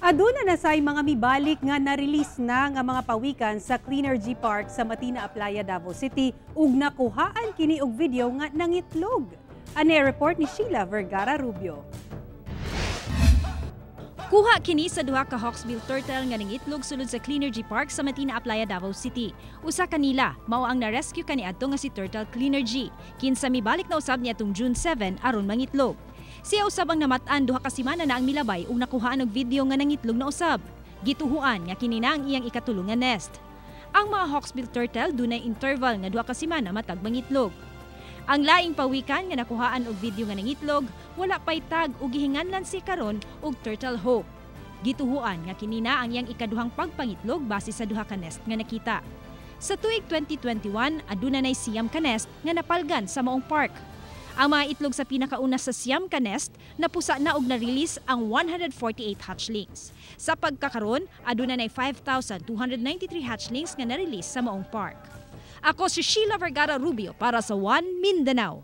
Aduna na say mga mibalik nga na-release na nga mga pawikan sa Cleanergy Park sa Matina Aplaya, Davao City ug nakuhaan kini og video nga nangitlog. Ani report ni Sheila Vergara Rubio. Kuha kini sa duha ka hawksbill turtle nga nangitlog sulod sa Cleanergy Park sa Matina Aplaya, Davao City. Usa kanila mao ang na-rescue kaniadto nga si Turtle Cleanergy, kinsa mibalik na usab niadtong June 7 aron mangitlog. Siya usab ang namat-an 2 ka semana na ang milabay ug nakuhaan og video nga nangitlog na usab. Gituhuan nga kini na ang iyang ikatulo nga nest. Ang mga hawksbill turtle dunay interval nga 2 ka semana matag mangitlog. Ang laing pawikan nga nakuhaan og video nga nangitlog, wala pay tag ug gihinganlan si karon og Turtle Hope. Gituhuan nga kini na ang iyang ikaduhang pagpangitlog base sa duha ka nest nga nakita. Sa tuig 2021, aduna nay 9 ka nest nga napalgan sa maong park. Ang mga itlog sa pinakauna sa 9 ka nest napusa na og na-release ang 148 hatchlings. Sa pagkakaron, aduna nay 5,293 hatchlings nga na-release sa maong park. Ako si Sheila Vergara Rubio para sa One Mindanao.